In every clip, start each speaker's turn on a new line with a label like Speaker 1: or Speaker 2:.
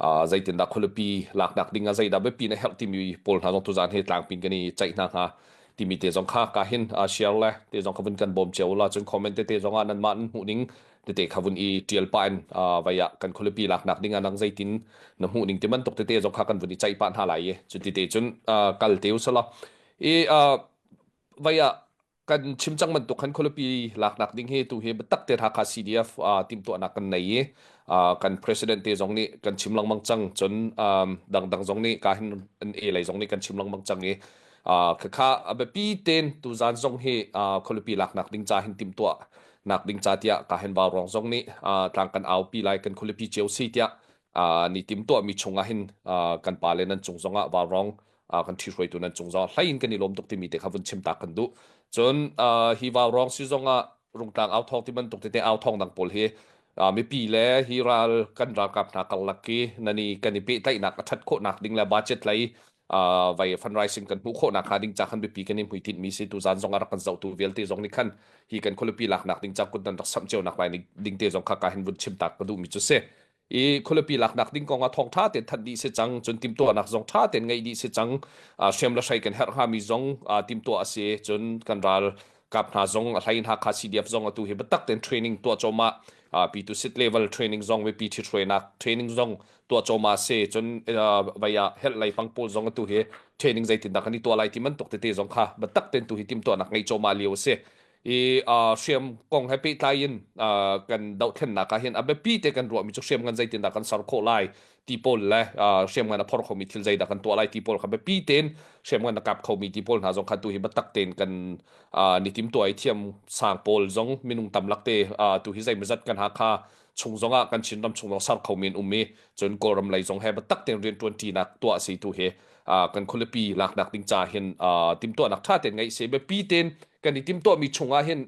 Speaker 1: Zeitindah khualipi laknak ding ah zeidah biapi na herh timi pawl hna zong tuzan hi tlangpin kan i ceih hna hnga timi te zong kha ka hin share le te zong kha vun kan bawm cio la. Cun comment tete zong ah nanmah nan hmuh ning tete kha vun i tial pah in vai ah kan khualipi laknak ding ah nang zeitin na hmuh ning ti bantuk tete zong kha kan vun i ceih pah hna lai i cu ti te cun kal te usala i vai ah kan chim cang bantuk khan khualipi laknak ding hi tu hi biatak te Hakha CDF timhtuahnak kan nei i kan president te zong nih kan chim lengmang cang. Cun dangdang zong nih ka hin an e lei zong nih kan chim lengmang cang i khakha a biapi ten tuzan zong hi khualipi laknak ding ca hin timhtuah nak ding ca tiah ka hin vaurawng zong nih tlang kan aupi lai, kan khualipi cio si tiah ni timtuah mi chungah hin kan pa le nan cung zongah vaurawng kan ṭhihruaitu nan cung zong hlei in kan i lawm tuk timi te kha vun chim ta kan duh. Cun hi vaurawng si zongah Rungtlang au thawng ti bantuk tete au thawng dang pawl hi mipi le hi ral kan ralkap hna karlak i nani kan i pehtlaihnak a ṭhat khawhnak ding le budget lei vai fundraising kan hmuh khawhnak hnga ding ca khan biapi kan i hmuitinh mi si. Tuzan zong a rak kan zohtu vialte zong nih khan hi kan khualipi laknak ding ca kut nan rak samh cio nak lai ding te zong kha ka hin vun chim tak ka duh mi cu si. I khualipi laknak ding kong ah thawng ṭha tein thanh dih si cang, cun timhtuahnak zong ṭha tein ngeih dih si cang. Hriam le hrei kan herh hngami zong timhtuah a si. Cun kan ral kap hna zong a hlei in Hakha CDF zong atu hi biatak tein training tuah cawmah P2 sit level training zong mipi ṭhithruainak training zong tuah cawmah si. Cun vai ah helh lei pang pawl zong atu hi training zeitindah kan i tuah lai ti bantuk tete zong kha biatak tein tu hi timhtuahnak ngei cawmah lio a si. I hriam kong he pehtlai in kan dohthlennak ah hin a biapi te kan ruahmi cu hriam ngan zeitindah kan ser khawh lai ti pawl le hriam ngan a phor khomi thil zeidah kan tuah lai ti pawl kha biapi tein hriam ngan a kap khomi ti pawl hna zong kha tu hi biatak tein kan ni tim tuah i thiam sang pawl zong minung tam lak te tu hi zeimazat kan Hakha chung zong ah kan Chinram chung zong ser khomi an um i cun Kawlram lei zong he biatak tein rianṭuan ṭinak tuah si tu hi kan khualipi laknak ding ca hin timtuahnak ṭha tein ngeih si. Biapi tein kan i timtuahmi chungah hin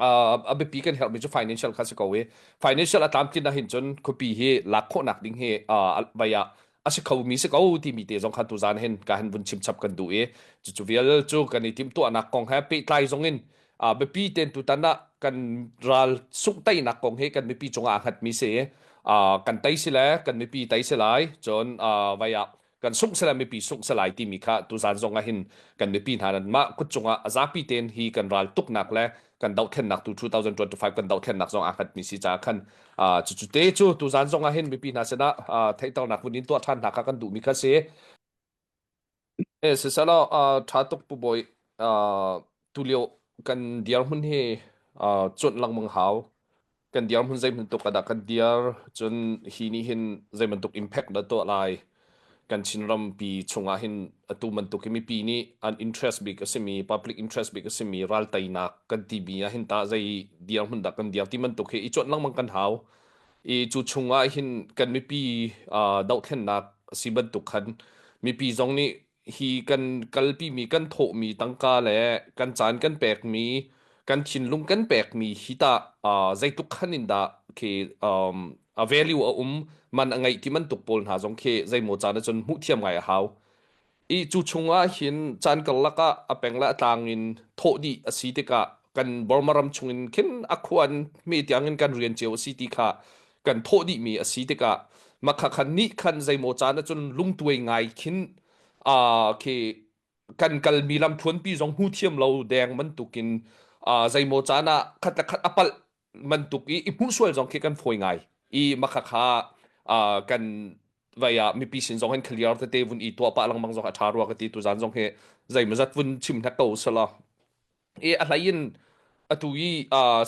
Speaker 1: a biapi kan herhmi cu financial kha si ko i financial a tlamtlin ah hin cun khuapi hi lak khawhnak ding hi vai ah a si khomi si ko timi te zong kha tuzan hin ka hin vun chim chap kan duh i cucu vial cu kan i timhtuahnak kong he pehtlai zong in biapi ten tutan ah kan ral sungh teinak kong hi kan mipi cungah a hngatmi si. Kan tei si le kan mipi tei si lai, cun vai ah kan sungh sela mipi sungh selai timi kha tuzan zong ah hin kan mipi hna nan mah kut cungah a zapi tein hi kan ral tuknak le kan dohthlennak tu 2025 kan dohthlennak zong aa hngatmi si caah khan cucu te cu tuzan zong ah hin mipi hna sinah theihternak vun in tuah ṭhan hna kha kan duhmi kha si. E siselaw ṭha tuk pu bawi, tulio kan dirhmun hi cuanh lengmang hau. Kan dirhmun zei bantuk ah dah kan dir, cun hi nih hin zei bantuk impact dah tuah lai kan Chinram pi chungah hin. Atu bantuk hi mipi nih an interest bik a simi, public interest bik a simi ral teinak kan timi ah hin tah zei dirhmun dah kan dir ti bantuk hi i cuanh lengmang kan hau i cu chungah hin kan mipi dohthlennak a si bantuk khan mipi zong nih hi kan kalpimi, kan thawhmi tangka le kan caan kan pekmi, kan thinlung kan pekmi hi tah zeitluk khan in dah khi a value a um, man a ngeih ti bantuk pawl hna zong khi zeimaw caan ahcun hmuh thiam ngai a hau i cu chungah hin caan karlak ah a peng le a tlang in thawh dih a si tikah kan Burma ram chungin khin a khuan hme tiangin kan rian cio a si ti kha kan thawh dihmi a si tikah makha khan nih khan zeimaw caan ahcun lungtuai ngai khin khi kan kalmi lamthluanpi zong hmu thiam lo deng bantukin zeimaw caan ah khat le khat a palh bantuk i i hmuh sual zong khi kan fawi ngai i makha kha kan vai ah mipi sin zong hin clear tete vun i tuah pah lengmang zong a ṭha rua ka ti. Tuzan zong hi zeimawzat vun chim hnek ko sala i a hlei in atu i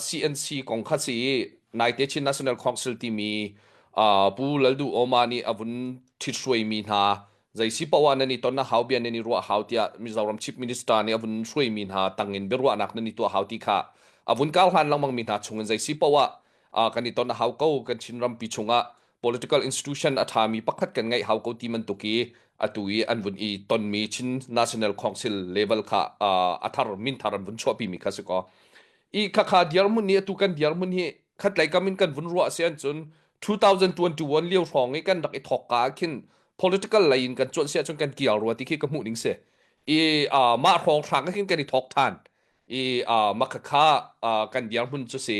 Speaker 1: CNC kong kha si i naite Chin National Council timi Pu Laldu Oma nih a vun ṭhithruaimi hna, zei si poah nan i ton a hau, bia nan i ruah hau tiah Mizoram Chief Minister nih a vun hruaimi hna tangin biaruahnak nan i tuah hau ti kha a vun kar hlan lengmang mi hna chungin zei si poah kan i ton a hau ko, kan Chin rampi chungah political institution a ṭhami pakhat kan ngeih hau ko ti bantuk i atu i an vun i tonmi Chin National Council level kha a thar min thar an vun chuahpi mi kha si kaw i khakha dirhmun ni atu kan dirhmun hi khatlei kam in kan vun ruah si ahcun 2021 lio hrawng i kan rak i thawk ka ah khin political lei in kan cuanh si ahcun kan kial rua ti khi ka hmuh ning si i mah hrawng hrang khin kan i thawk ṭhan i makhakha kan dirhmun cu si.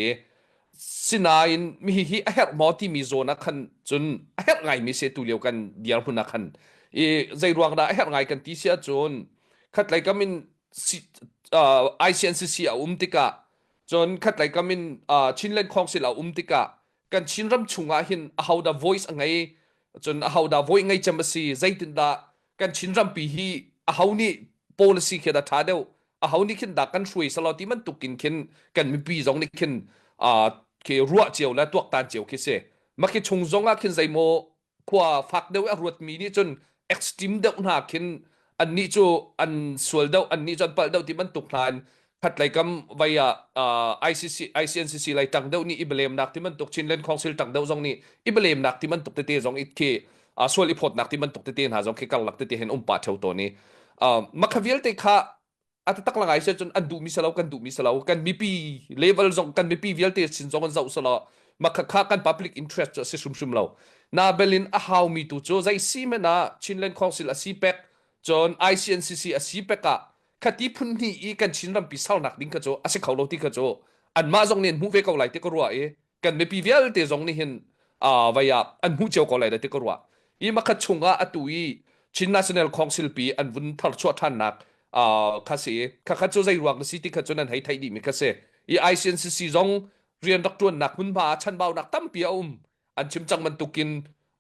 Speaker 1: Sinain mi hi a herh maw timi zawn ah khan cun a herh ngaimi si tu lio kan dirhmun ah khan. I zei ruang dah a herh ngai kan ti si ahcun khatlei kam in ICNCC a um tikah cun khatlei kam in Chinland Council a um tikah kan Chinram chungah hin ahodah voice a ngei cun ahodah voice ngei cem a si zeitindah kan Chinrampi hi aho nih policy khi dah ṭha deuh aho nih khin dah kan hruai selaw ti bantuk in khin kan mipi zong nih khin uh, khi ruah cio le tuaktan cio khi si mah khi chung zong ah khin zeimaw khua fak deuh a ruatmi nih cun extreme deuh hna khin an nih cu an sual deuh an nih cu an palh deuh ti bantuk hna in khatlei kam vai ah uh, ICC ICNCC lei tang deuh nih i belemnak ti bantuk Chinland Council tang deuh zong nih i belemnak ti bantuk tete zong it khi uh, sual i phawtnak ti bantuk tete hna zong khi karlak tete hin um pah theo tawn i uh, makha vialte kha a taktak langai se cun an duhmi salo kan duhmi salo kan mipi level zong kan mipi vialte sin zong an zoh salo makha kha kan public interest cu a si hrimhrim lo na belin a haumi tu cu zei si men ah Chinland Council a si pek cun ICNCC a si pek ah khati phun hnih i kan Chin rampi sarnak ding kha cu a si kho lo ti kha cu anmah zong nih an hmuh ve ko lai ti ka ruah i kan mipi vialte zong nih hin uh, vai ah an hmuh cio ko lai da ti ka ruah i makhat chungah atu i Chin National Council pi an vun tharchuah ṭhannak uh, kha si kha kha cu zei ruang na si ti kha cu nan hei theih dih mi kha si i ICNCC zong rian rak ṭuannak hmunhma ah chanbaunak tampi a um an chim cang bantukin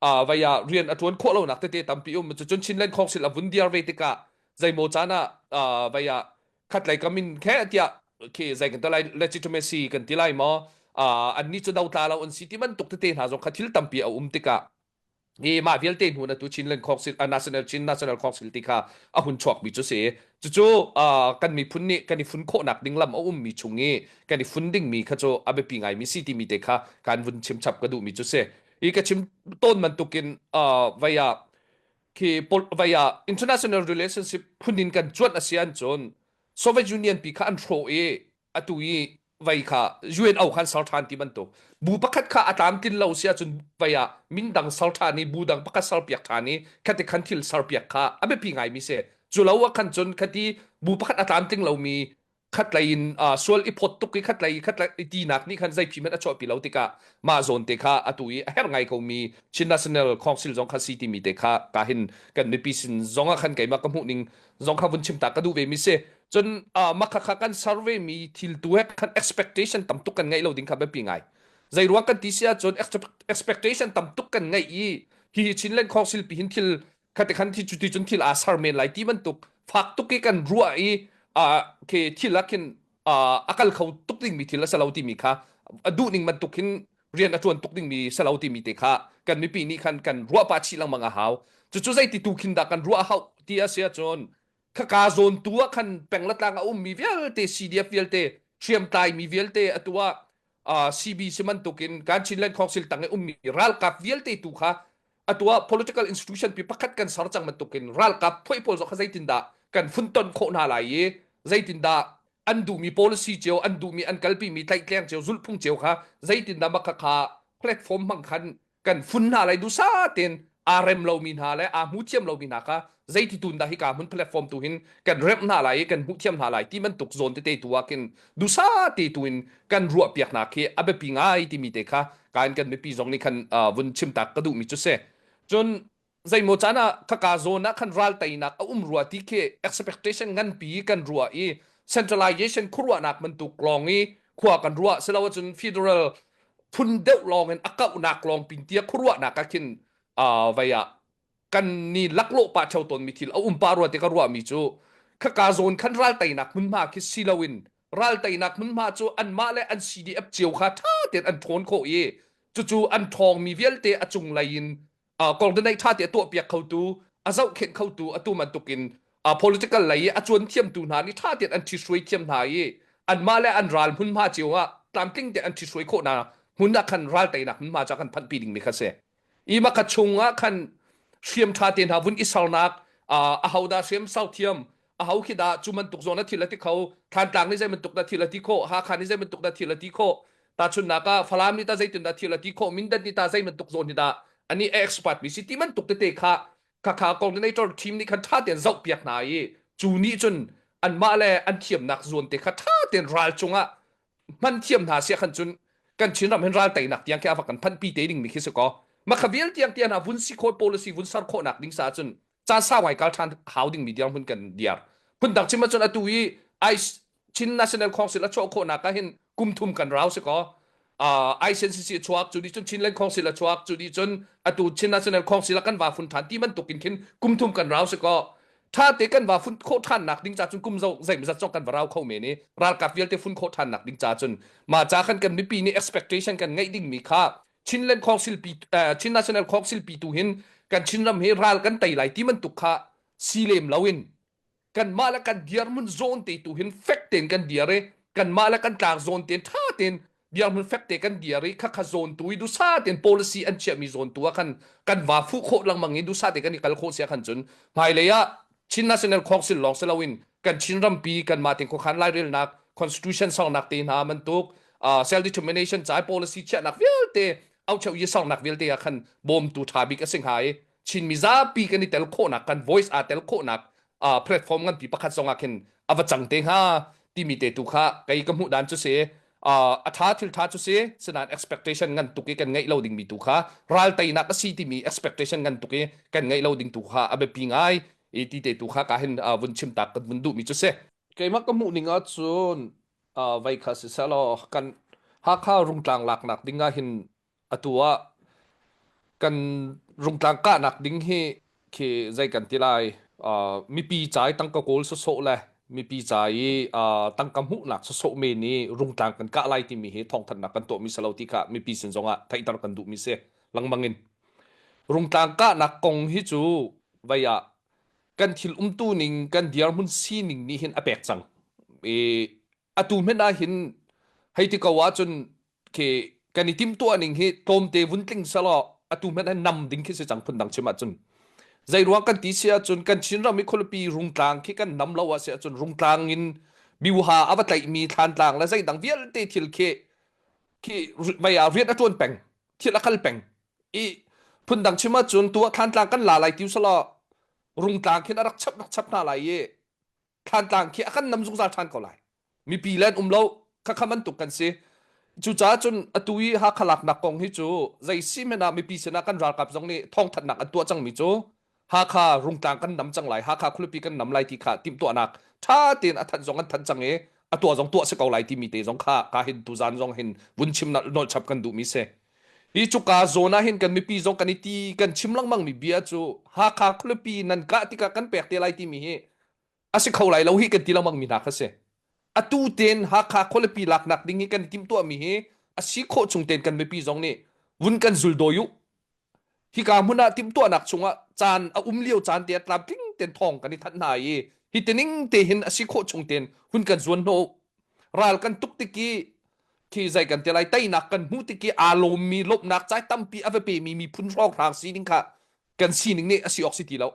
Speaker 1: uh, vai ah rian a ṭuan khawh lonak tete tampi um cun Chinland Council a vun diar ve tikah zeimaw caan ah uh, vai ah khatlei kam in khe tiah khi zei kan ti lai legitimacy kan ti lai maw uh, an nih cu dotla lo an si ti bantuk tete hna zong kha thil tampi a um tikah hi mah vialte hnu na tu Chinland Council uh, National Chin National Council ti kha a hun chuak mi cu si cucu uh, kan miphun nih kan i fun khawhnak ding lam a um mi chung i kan i fun ding mi kha cu a biapi ngai mi si ti mi te kha kan vun chim chap ka duh mi cu si i ka chim tawn bantukin uh, vei ah khi vai ah international relationship phun in kan cuanh a si an cun Soviet Union pi kha an hrawh i atu i vai kha UNO khan ser ṭhan ti bantuk bu pakhat kha a tlamtlin lo si ahcun vai ah min dang ser ṭhan i bu dang pakhat serpiak ṭhan i khati khan thil serpiak kha a biapi ngaimi si cu lo ah khan cun khati bu pakhat a tlamtling lomi khatlei in uh, sual i phawt tuk i khatlei khatlei i tinak nih khan zei phi hmanh a chuahpi lo tikah mah zawn te kha atu i a herh ngai komi Chin National Council zong kha si timi te kha ka hin kan mipi sin zong ah khan keimah ka hmuh ning zong kha vun chim ta ka duh ve mi si cun uh, makha kha kan survey mi thil tu he khan expectation tam tuk kan ngeih lo ding kha biapi ngai zei ruang kan ti si ahcun expectation tam tuk kan ngeih i hi Chinland Council pi hin thil khate khan thi cuti cun thil aa ser men lai ti bantuk fak tuk i kan ruah i khi thil ah khin a kal kho tuk dingmi thil a si lo timi kha a duh ning bantuk hin rian a ṭuan tuk dingmi si lo timi te kha kan mipi nih khan kan ruah pah chih lengmang a hau cucu zeiti tu khin dah kan ruah a hauh ti a si ahcun khaka zawn tu ah khan peng le tlang a ummi vialte CDF vialte hriamtlai mi vialte atu ah CB si bantukin kan Chinland Council tang i ummi ralkap vialte tu kha atu ah political institution pi pakhat kan ser cang bantukin ralkap phuai pawl zong kha zeitindah kan funton khawh hna lai i zeitindah an duhmi policy cio an duhmi an kalpimi tlaihtleng cio zulhphung cio kha zeitindah mah kha platform hmang khan kan fun hna lai dusa tein aa rem lomi hna le aa hmu thiam lomi hna kha zeiti tun dah hika hmun platform tu hin kan remh hna lai i kan hmuh thiam hna lai ti bantuk zawn tete tu ah khin dusa te tu in kan ruah piak hna khi a biapi ngai timi te kha kain kan mipi zong nih khan vun chim tak ka duhmi cu si cun zeimaw caan ah khaka zawn ah khan ral teinak a um rua ti khi expectation nganpi kan ruah i centralization khuaruahnak bantuk lawng i khua kan ruah silo ahcun federal phun deuh lawng in a kauhnak lawng pin tia khuaruahnak ah khin vai ah kan ni laklawh pah theo tawnmi thil a um pah rua ti ka ruahmi cu khaka zawn khan ral teinak hmunhma khi si loin ral teinak hmunhma cu anmah le an CDF cio kha ṭha tein an ṭhawn khawh i cucu an ṭhawngmi vialte a cunglei in coordinate ṭha te a tuahpiak khotu a zohkhenh khotu atu bantukin political lei i a cuan thiamtu hna nih ṭha tein an ṭhihruai thiam hna i anmah le an ral hmunhma cio ah tlamtling te an ṭhihruai khawh hna hmun ah khan ral teinak hmunhma cu kan phanhpi dingmi kha si. I maka chung ah khan hriam ṭha te hna vun i sernak ahodah hriam sau thiam aho khi dah cu bantuk zawn a thil a ti kho Thantlang nih zei bantuk dah thil a ti khawh Hakha nih zei bantuk dah thil a ti khawh tahchunhnak ah Falam nih ta zeitin dah thil a ti khawh Mindat nih ta zei bantuk zawn hi dah ani expert mi si ti bantuk tete kha khakha coordinator team nih khan ṭha tein zoh piak hna i cu nih cun anmah le an thiamnak zawn te kha ṭha tein ral cungah hman thiam hna sia khan cun. kan Chinram hin ral teinak tiang khi a va kan phanh pi te ding mi khi si ko. Makha vial tiang tiang hna vun si khawh policy vun ser khawhnak ding sa cun caan sau ngai kal ṭhan hau ding mi dirhmun kan diar. Phundang chim ahcun atu i Chin National Council a chuah khawhnak ah hin kum thum kan rau si kaw uh, ICNCC a chuak cu nih cun Chinland Council a chuak cu nih cun atu Chin National Council ah kan va fun ṭhan ti bantuk in khin kum thum kan rau si kaw ṭha te kan va fun khawh ṭhannak ding ca cun kum zo zeimazat zong kan va rau kho men i ralkap vialte fun khawh ṭhannak ding ca cun mah ca khan kan mipi nih expectation kan ngeih ding mi kha Chinland Council pi uh, Chin National Council pi tu hin kan Chinram hi ral kan tei lai ti bantuk kha si lem loin kanmah le kan dirhmun zawn te tu hin fek tein kan dir i kanmah le kan tlang zawn tein ṭha tein dirhmun fek te kan dir i khakha zawn tu i dusa tein policy an chiahmi zawn tu ah khan kan va fuh khawh lengmang i dusa te kan i kal khawh sia khan cun hmailei ah Chin National Council lawng si loin kan Chin rampi kanmah tein khuakhan lairelnak constitution songnak te hna bantuk uh, self determination cai policy chiahnak vialte aucheu yi songnak vialte ah khan bawmtu ṭha bik a si hnga i Chin mizapi kan i tel khawhnak kan voice aa tel khawhnak uh, platform nganpi pakhat zong ah khin a va cang te hnga timi te tu kha kei ka hmuh dan cu si uh, a tha thil tha cu si sinain expectation ngan tuk i kan ngeih lo dingmi tu kha ral teinak a si timi expectation ngan tuk i kan ngeih lo ding tu kha a biapi ngai i ti te tu kha ka hin uh, vun chim tak kan vun duhmi cu si keimah ka hmuh ning ah cun uh, vai kha si selaw kan Hakha rungtlang laknak ding ah hin atu ah kan rungtlang kahnak ding hi khi zei kan ti lai uh, mipi ca i tangka kawl sawsawh le mipi ca i uh, tangka hmuhnak sawsawh men i rungtlang kan kah lai timi hi thawngthanhnak kan tuahmi si lo ti kha mipi sin zongah theihter kan duhmi si lengmang in rungtlang kahnak kong hi cu vei ah kan thil umtu ning kan dirhmun sining nih hin a pek cang i atu hmenh ah hin hei ti ko ahcun khi kan i timhtuah ning hi tlawmte vun tling selaw atu hmanh hin nam ding khi si cang phundang chim ahcun zei ruang kan ti si ahcun kan Chinram i khualipi Rungtlang khi kan nam lo ah si ahcun Rungtlang in biuha a va tlaihmi Thlantlang le zeidang vialte thil khi khi vei ah rian a ṭuan peng thil a kal peng i phundang chim ahcun tu ah Thlantlang kan la lai ti usalaw Rungtlang khin a rak chap rak chap hna lai i Thlantlang khi a kan nam zungzal ṭhan ko lai. Mipi le an um lo. Khakha bantuk kan si. Cucaah cun atu i Hakha laknak kong hi cu zei si hmanh ah mipi sinah kan ralkap zong nih thawngthanhnak an tuah cangmi cu Hakha Rungtlang kan nam cang lai, Hakha khualipi kan nam lai ti kha timhtuahnak ṭha tein a thanh zong an thanh cang i a tuah zong tuah si ko lai timi te zong kha ka hin tuzan zong hin vun chim nolh chap kan duhmi si. Hi cuka zawn ah hin kan mipi zong kan i ti kan chim lengmang mi bia cu Hakha khualipi nan kah tikah kan pek te lai timi hi a si kho lai lo hi kan ti lengmang mi hna kha si. Atu tein Hakha khualipi laknak ding hi kan i timhtuah mi hi a si khawh chung tein kan mipi zong nih vun kan zul dawi u. Hika hmun ah timhtuahnak chungah caan a um lio caan te ah tlamtling tein thawng kan i thanh hna i hi tining te hin a si khawh chung tein hun kan zuan hnawh u. Ral kan tuk tik i khi zei kan ti lai teinak kan hmuh tik i aa lawmmi lawmhnak cai tampi a va pemi miphun hrawnghrang sining kha kan sining nih a si awk si ti lo.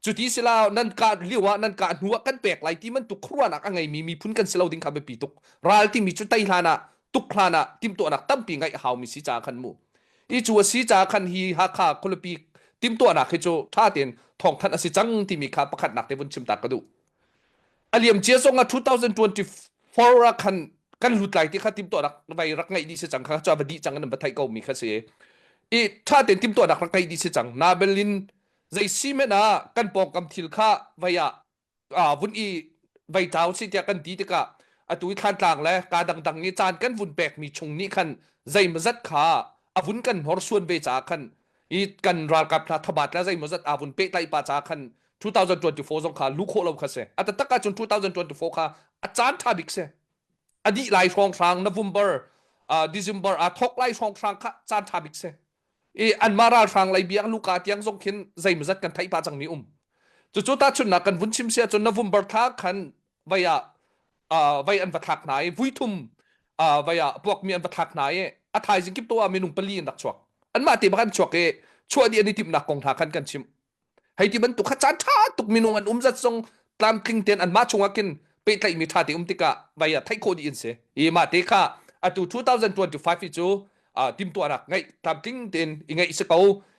Speaker 1: Cuti sila nan kah lio ah nan kah hnu ah kan pek lai ti bantuk khuaruahnak a ngeimi miphun kan si lo ding kha biapi tuk. Ral timi cu tei hlan ah tuk hlan ah timhtuahnak tampi ngeih a haumi si caah khan mu. Hi cu a si caah khan hi Hakha khualipi timhtuahnak hi cu ṭha tein thawngthanh a si cang timi kha pakhatnak te vun chim ta ka duh. A liamcia zong ah 2024 ah khan kan lut lai ti kha timhtuahnak vai rak ngeih dih si cang kha cu a va dih cang in va theih ko mi kha si. I ṭha tein timhtuahnak rak ngeih dih si cang. Nabelin zei si men ah kan pawngkam thil kha vai ah ah vun i vei ṭau si tiah kan ti tikah atu i Thlantlang le ka dangdang i caan kan vun pekmi chung nih khan zeimawzat kha a vun kan hnorsuan ve caah khan i kan ralkap hna thabat le zeimawzat aa vun pehtlaih pah caah khan 2024 zong kha lu khawh lo kha si. A taktak ahcun 2024 kha a caan ṭha bik si. A dih lai hrawnghrang November, uh, December aa thawk lai hrawnghrang kha caan ṭha bik si. I anmah ralhrang lei biak luka tiang zong khin zeimawzat kan theih pah cangmi um. Cucu tahchunhnak kan vun chim si ahcun November thla khan vai ah uh, vai an va thlak hna i vuithum uh, vai ah puakmi an va thlak hna i a thaizing kip to ah minung pali an rak chuak. Anmah te bak an chuak i chuah dih an i timhnak kong hna khan kan chim. Hei ti bantuk kha caan ṭha tuk minung an um zat zong tlamtling tein anmah chungah khin pehtlaihmi ṭha te um tikah vai ah theih khawh dih an si. I mah te kha atu 2025 hi cu uh, timhtuahnak ngeih tlamtling tein i ngeih si ko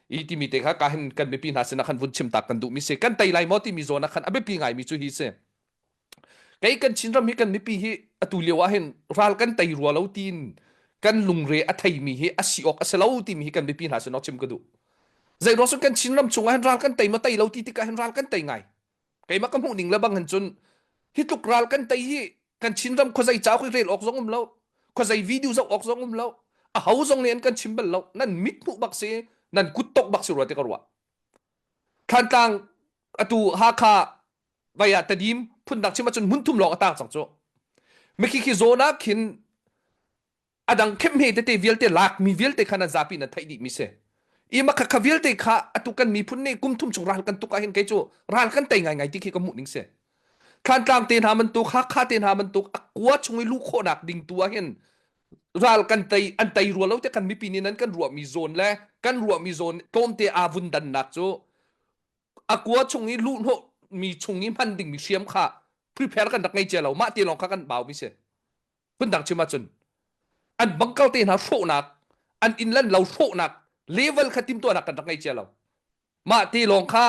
Speaker 1: i timi te kha ka hin kan mipi hna sinah khan vun chim tak kan duhmi si. Kan tei lai maw timi zawn ah khan a biapi ngaimi cu hi si. Kei kan Chinram hi kan mipi hi atu lio ah hin ral kan tei rua lo tiin kan lungre a theimi hi a si awk a si lo timi hi kan mipi hna sin chim ka duh. Zei ruang kan Chinram chungah hin ral kan tei ma tei lo ti tikah hin ral kan tei ngai. Keimah ka hmuh ning le bang hin cun hi tluk ral kan tei hi kan Chinram khuazei ca khi rel awk zong um lo. Khuazei video zoh awk zong um lo. A ho zong nih an kan chim bal lo. Nan mit hmuh bak si, nan kut tok bak si rua ti ka ruah. Thlantlang atu Hakha vai ah Tedim phundang chim ahcun hmunthum lawng a tang cang cu. Mikhi khi zawn ah khin adang khemhme tete vialte lakmi vialte kha nan zapi nan theih dihmi si. I makha kha vialte kha atu kan miphun nih kum thum chung ral kan tuk ahhin kei cu ral kan tei ngaingai ti khi ka hmuh ning si. Thlantlang te hna bantuk, Hakha te hna bantuk a kua chung i luh khawhnak ding tu ahhin ral kan tei an tei rua lo te kan mipi nih nan kan ruahmi zawn le kan ruahmi zawn tlawmte aa vun dannak cu a kua chung i luhhnawh mi chung i hman dingmi hriam kha prepare kan rak ngei cia lo mah ti lawng kha kan bau mi si phundang chim ahcun an bangkal te hna hrawhnak an inn lan lo hrawhnak level kha timtuahnak kan rak ngei cia lo mah ti lawng kha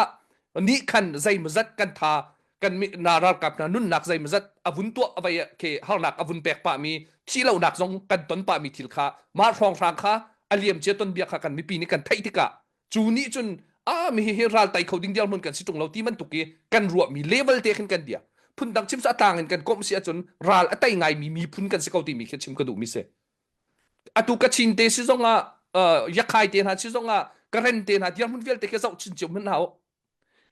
Speaker 1: nih khan zeimawzat kan tha kan na ralkap hna nunnak zeimawzat a vun tuah a vei khi harnak a vun pek pah mi thih lonak zong kan ton pah mi thil kha mah hrawnghrang kha a liam cia ton bia kha kan mipi nih kan theih tikah cu nih cun a mi hi ral tai kho ding dirhmun kan si ṭung lo ti bantuk i kan ruahmi level te khin kan bia phundang chim a tlang in kan komh si ahcun ral a tei ngaimi miphun kan si ko timi khi chim ka duhmi si atu Kachin te si zongah Yakhai te hna si zongah Karen te hna dirhmun vialte khi zoh chin cio hmanh hau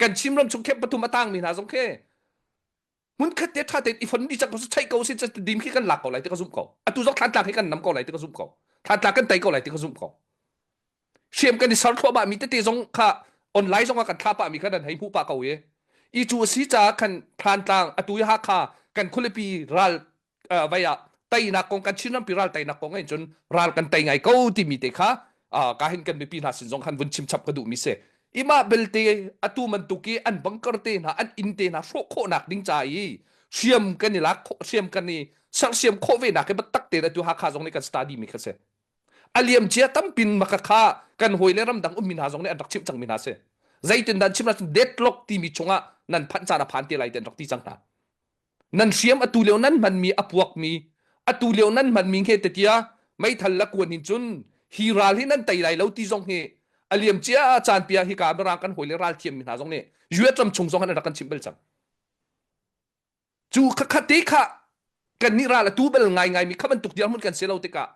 Speaker 1: kan Chinram chung khep pathum a tangmi hna zong khi hmunkhat te tha tein i fon di cang ko chaih ko si dim khi kan lak ko lai ti ka zumh ko atu zong thlan khi kan nam ko lai ti ka zumh ko thlan kan tei ko lai ti ka zumh ko hriam kan i ser thluahmah mi tete zong kha online zong ah kan thla pah mi kha nan hei hmuh pah ko i i cu a si caah khan Thlantlang atu i Hakha kan khualipi ral vai ah teinak kong kan Chin rampi ral teinak kong in cun ral kan tei ngai ko timi te kha ka hin kan mipi hna sin zong khan vun chim chap ka duh mi si ima belte atu bantuk i an bunker te hna an inn te hna hrawh khawhnak ding ca i hriam kan i lak hriam kan i sersiam khawh ve nak hi biatak tein atu Hakha zong nih kan study mi kha si a liam cia tampin maka kha kan hawi le ramdang ummi hna zong nih an rak chimh cangmi hna si zeitin dan chim ahcun deadlock timi chungah nan phanh caan a phan te lai ti an rak ti cang hna nan hriam atu lio nan hmanmi a puakmi atu lio nan hmanmi nge te tia meithal la kuan hin cun hi ral hi nan tei lai lo ti zong hi a liam cia caan pia hi ka mirang kan hawi le ral thiam mi hna zong nih US ram chung zong han rak kan chimh bal cang Cu khakha te kha kan nih ral a tu bal ngaingai mi kha bantuk dirhmun kan si lo tikah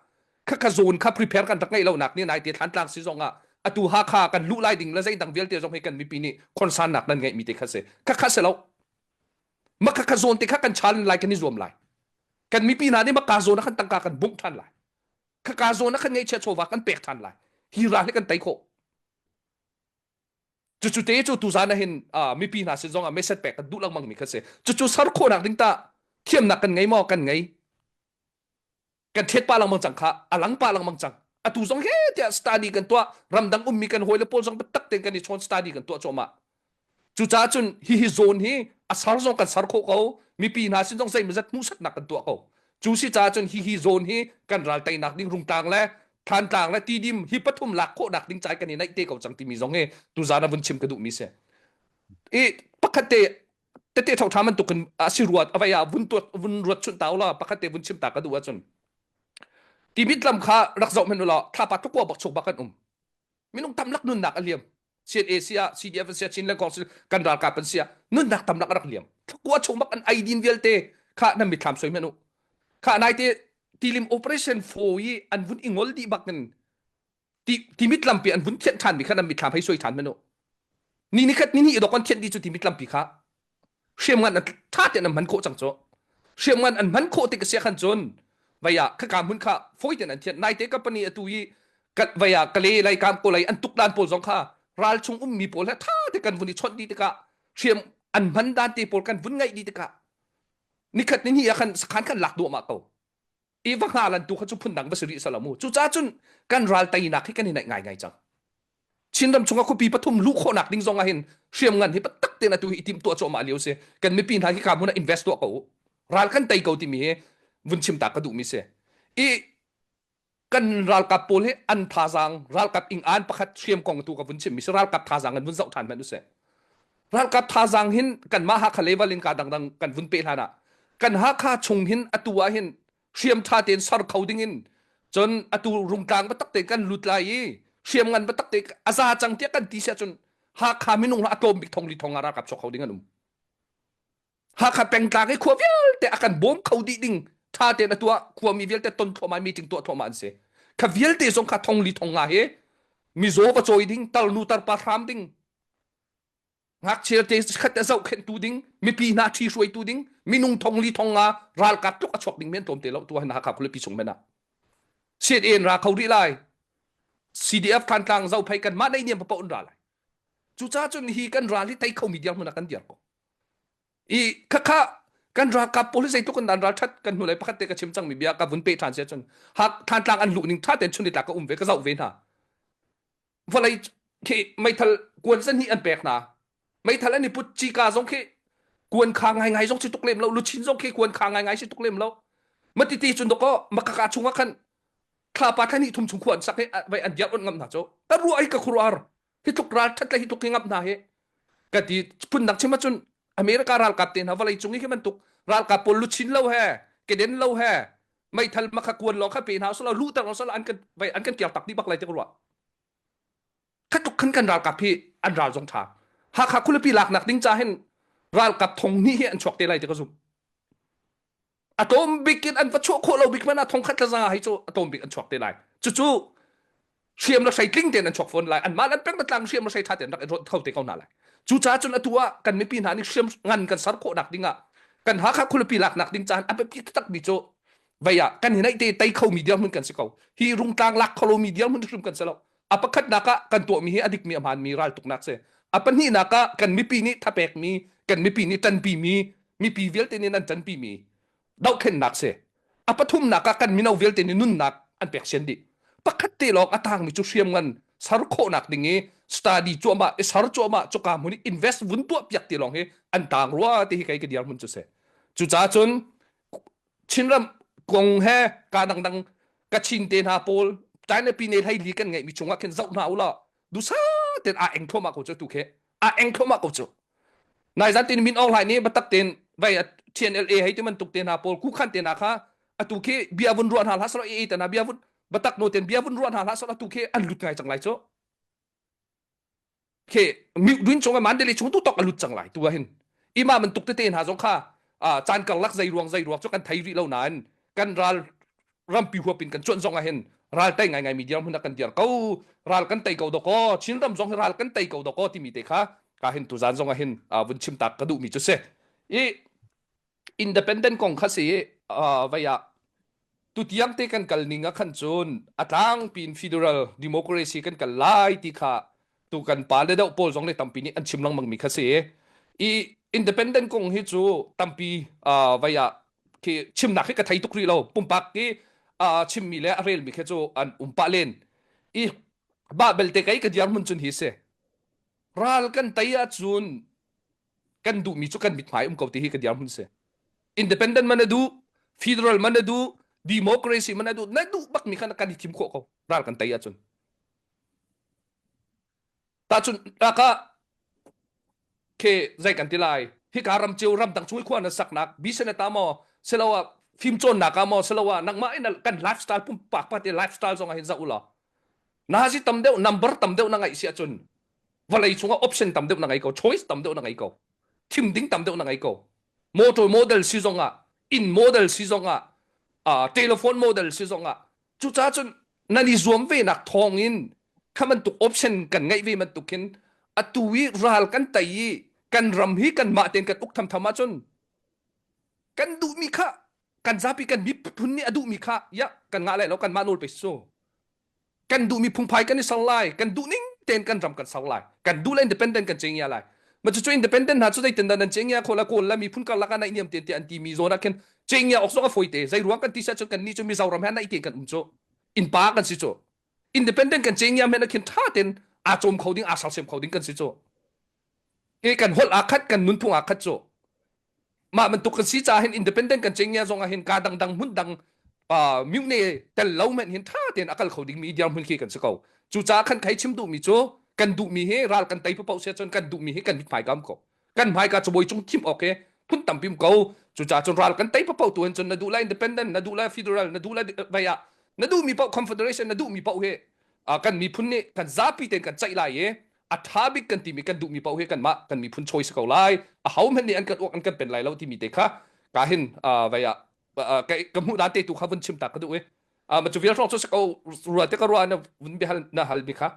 Speaker 1: khakha zawn kha prepare kan rak ngeih lonak nih nai te Thlantlang si zong ah atu Hakha kan luh lai ding le zeidang vialte zong hi kan mipi nih concern nak nan ngeih mi te kha si khakha si lo ma khakha zawn te kha kan challenge lai kan i zuam lai kan mipi hna nih maka zawn ah khan tangka kan bungh than lai khaka zawn ah khan ngeihchiah chawva kan pek than lai hi ral hi kan tei khawh Cucu te cu tuzan ah hin mipi hna sin zongah message pek kan duh lengmang mi kha si. Cucu ser khawhnak ding tah thiamnak kan ngei maw? Kan ngei. Kan thet pa lengmang cang kha, a lang pa lengmang cang. Atu zong he tiah study kan tuah, ramdang ummi kan hawile pawl zong biatak tein kan i chawn study kan tuah cuahmah. Cucaah cun hihi zone hi a ser zong kan ser khawh ko, mipi hna sin zong zeimawzat hmuhsaknak kan tuah ko. Cu si caah cun hihi zone hi kan ral teinak ding Rungtlang le Thantlang le Tidim hi pathum lak khawhnak ding cai kan i naih te ko cang timi zong hi tuzan ah vun chim ka duhmi si. I pakhat te tete ṭha bantuk in a si ruat avai ah vun tuat vun ruat chunh ta ula pakhat te vun chim ta ka duh ahcun Timit lam kha rak zoh hmanh ulaw thlapa tlukua bak chuk bak kan um minung tamlak nunnak a liam CNA ah CDF an sia Chin le Kong kan ralkap an sia nunnak tamlak a rak liam thlakua chung bak an eidin vialte kha nan mitthlam soi hmanh u kha nai te tilim operation 4 i an vun i ngol dih bak in ti timit lampi an vun thianh than mi kha nan mitthlam hei soi than hmanh u ni ni khat ni ni dok an thianh di cu timit lampi kha hriamngan an ṭha tein an hman khawh cang cu hriamngan an hman khawh tik a si khan cun vei ah khaka hmun kha fawi tein an thianh naite company atu i vei ah kale lei kam ko lei an tuk dan pawl zong kha ral chung ummi pawl he ṭha te kan vun i chawnh dih tikah hriam an hman dan te pawl kan vun ngaih dih tikah nikhat ni hnih ah khan sakhan khan lak duahmah ko i va hngalan tu kha cu phundang va si rih sala mu cucaah cun kan ral teinak hi kan i naih ngaingai cang Chinram chungah khuapi pathum luh khawhnak ding zong ah hin hriamngan hi biatak tein atu hi i timh tuah cuahmah lio si kan mipi hna hi ka hmun ah invest tuah ko u ral kan tei ko timi hi vun chim ta ka duhmi si i kan ralkap pawl hi an thazaang ralkap ing an pakhat hriam kong tu ka vun chimmi si ralkap thazaang an vun zoh ṭhan hmanh usih ralkap thazaang hin kanmah Hakha level in ka dangdang kan vun pe hlan ah kan Hakha chung hin atu ah hin hriam ṭha tein ser kho ding in. Cun atu rungtlang biatak tein kan lut lai i hriamngan biatak te a za cang tiah kan ti siah cun Hakha minung a tlawm bik thong li thong ah ralkap chuak kho ding an um. Hakha pengtlang i khua vialte a kan bawm kho dih ding tha tein a tuah khuami vialte ton thluahmah meeting tuah thluahmah an si. Kha vialte zong kha thong li thong nga hi mizaw va cawi ding tarnu tarpa hram ding ngakchia te khat a zohkhenhtu ding mipi hna ṭhi hruaitu ding minung thong li thong nga ralkap tluk a chuak ding men tlawm te lo tu hin Hakha khualipi chung men ah CNA ra kho rih lai CDF Thantlang Zophei kan mah nei niam papoh an ra lai cucaah cun hi kan ral hi tei kho mi dirhmun ah kan dir ko i khakha kan ralkap pawl hi zeitluk in an ral ṭhat kan hnulei pakhat te ka chim cangmi bia ka vun pe ṭhan sia cun Hak Thantlang an luh ning ṭha tein chun tlak ka um ve ka zoh ve hna vawlei khi meithal kuan zan hi an pek hna meithal an i put cika zong khi kuan kha ngaingai zong si tuk lem lo luchin zong khi kuan kha ngaingai si tuk lem lo matiti cun doko makaka chungah khan thlapa thla hnih thum chung khu an sak hi vai an diar on ngam hna chu ka ruah hi ka khuruar hi tluk ral that le hi tluk hi ngam hna hi ka ti phun dang chim ahcun America ralkap te hna vawlei cung i khi bantuk ralkap pawl luchin lo he keden lo he meithal makha kuan lawng kha pe hna usila luhter usila an kan vai an kan kiar tak dih bak lai ti ka ruah kha tluk khan kan ralkap hi an ral zong tha Hakha khualipi laknak ding ca hin ralkap thong hnih hi an chuak te lai ti ka zum a tlawm bik in an va chuah khawh lo bik hmanh ah thong khat le za hi cu a tlawm bik an chuak te lai cucu hriam le hrei tling tein an chuak fawn lai anmah an peng tlang hriam le hrei tha tein rak i rawt kho te ko hna lai cucaah cun atu ah kan mipi hna nih hriam ngan kan ser khawhnak ding ah kan Hakha khualipi laknak ding caan a biapi taktak mi cu vei ah kan hi naih te tei kho mi dirhmun kan si ko hi rungtlang lak kho lo mi dirhmun hrim kan si lo a pakhatnak ah kan tuahmi hi a dikmi a hmaanmi raltuknak si a pahnihnak ah kan mipi nih thapekmi kan mipi nih ṭanpimi mipi vialte nih nan ṭanpimi dohthlennak si a pathumnak ah kan mino vialte nih nunnak an pek sian dih pakhat te lawng a tangmi cu hriamngan ser khawhnak ding i study cuahmah i ser cuahmah cuka hmun i invest vun tuah piak ti lawng hi an tang rua ti hi kei ka dir hmun cu si cucaah cun Chinram kong he ka dangdang Kachin te hna pawl China pine hlei li kan ngeihmi chungah khin zoh hna ulaw dusa ten a eng thluahmah ko cu tu khi a eng thluahmah ko cu nai zan tin min Aung Hlaing nih batak ten vai TNLA hei ti bantuk te hna pawl kukhan te hna kha atu khi bia vun ruah hna hlah selaw AA te hna bia vun batak no ten bia vun ruah hna hlah selaw atu khi an lut ngai cang lai cu khi mihrin chung Mandalay chung tu tok a lut cang lai tu ah hin ima bantuk tete hna zong kha caan karlak zei ruang zei ruang cu kan thei rih lo nain kan ral rampi huap in kan cuanh zong ah hin ral tei ngai ngai mi dirhmun ah kan dir ko ral kan tei ko dawkaw Chin ram zong hi ral kan tei ko dawkaw timi te kha ka hin tuzan zong ah hin vun chim tak ka duh mi cu si i independent kong kha si vai ah tutiang te kan kal ning ah khan cun a tlangpi in federal democracy kan kal lai ti kha tu kan pa le deuh pawl zong le tampi nih an chim lengmang mi kha si i independent kong hi cu tampi vai ah khi chimnak hi ka thei tuk rih lo pumpak ki chimmi le a relmi khi cu an um pah len i ba belte kai ka diar mun cun hi si ral kan tei ahcun kan duhmi cu kan mithmai um ko ti hi ka dirhmun si independent man a duh federal man a duh democracy man a duh na duh bak mi kha kan i thim khawh ko ral kan tei ahcun tahchun ka ke zei kan ti lai hika ram cio ram dang chung khua na saknak bisan ta maw siloah fimcawnnak ah maw siloah nangmah in kan lifestyle pumpak pa te lifestyle zong ah hin zoh ulaw nazi tam deuh number tam deuh na ngaih si ahcun vawlei chungah option tam deuh na ngei ko choice tam deuh na ngei ko thim ding tam deuh na ngei ko motor model si zong ah inn model si zong ah uh, telephone model si zong ah cucaah cun nan i zuam ve nak thawng in kha bantuk option kan ngeih ve bantuk khin atu i ral kan tei i kan ram hi kan mah tein kan uk thamtham ahcun kan duhmi kha kan zapi kan miphun nih a duhmi kha ya kan ngah lai lo kan mah nawl pe su kan duhmi phungphai kan i ser lai kan duh ning tein kan ram kan ser lai kan duh le independent kan cengia lai ma cu independent hna cu zeitin dah nan cengia kho la kawl la miphun karlak ah naih niam tein tiah an timi zawn ah khin cengia awk zong a fawi te zei ruang kan ti sia cun kan nih cu Mizoram he naih tein kan um cu innpa kan si cu independent kan cengia men ah khin tha tein aa cawm kho ding aa sersiam kho ding kan si cu e kan holh aa khat kan nunphung aa khat cu mah bantuk kan si caah hin independent kan cengnia zong ah hin ka dangdang hmun dang uh, myune tel lo men hin tha tein a kal kho ding mi dirhmun khi kan si ko cucaah khan khai chim duhmi cu kan duhmi hi ral kan tei paoh sia cun kan duhmi hi kan hmai kam ko kan hmai ka cabuai cung thim awk he phun tampi ko cucaah cun ral kan tei paoh tu hin cun na duh la independent na duh la federal na duh la vai ah. Na duhmi paoh confederation na duhmi paoh hi kan miphun nih kan zapi tein kan ceih lai i a ṭha bik kan timi kan duhmi paoh hi kanmah kan miphun choice ko lai. A ho hmanh nih an kan uak an kan pen lai lo timi te kha ka hin vei ah ka hmuh dan te tu kha vun chim ta ka duh i ma cu vial hrawng cu si ko rua te ka rua na vun biahal na hal mi kha.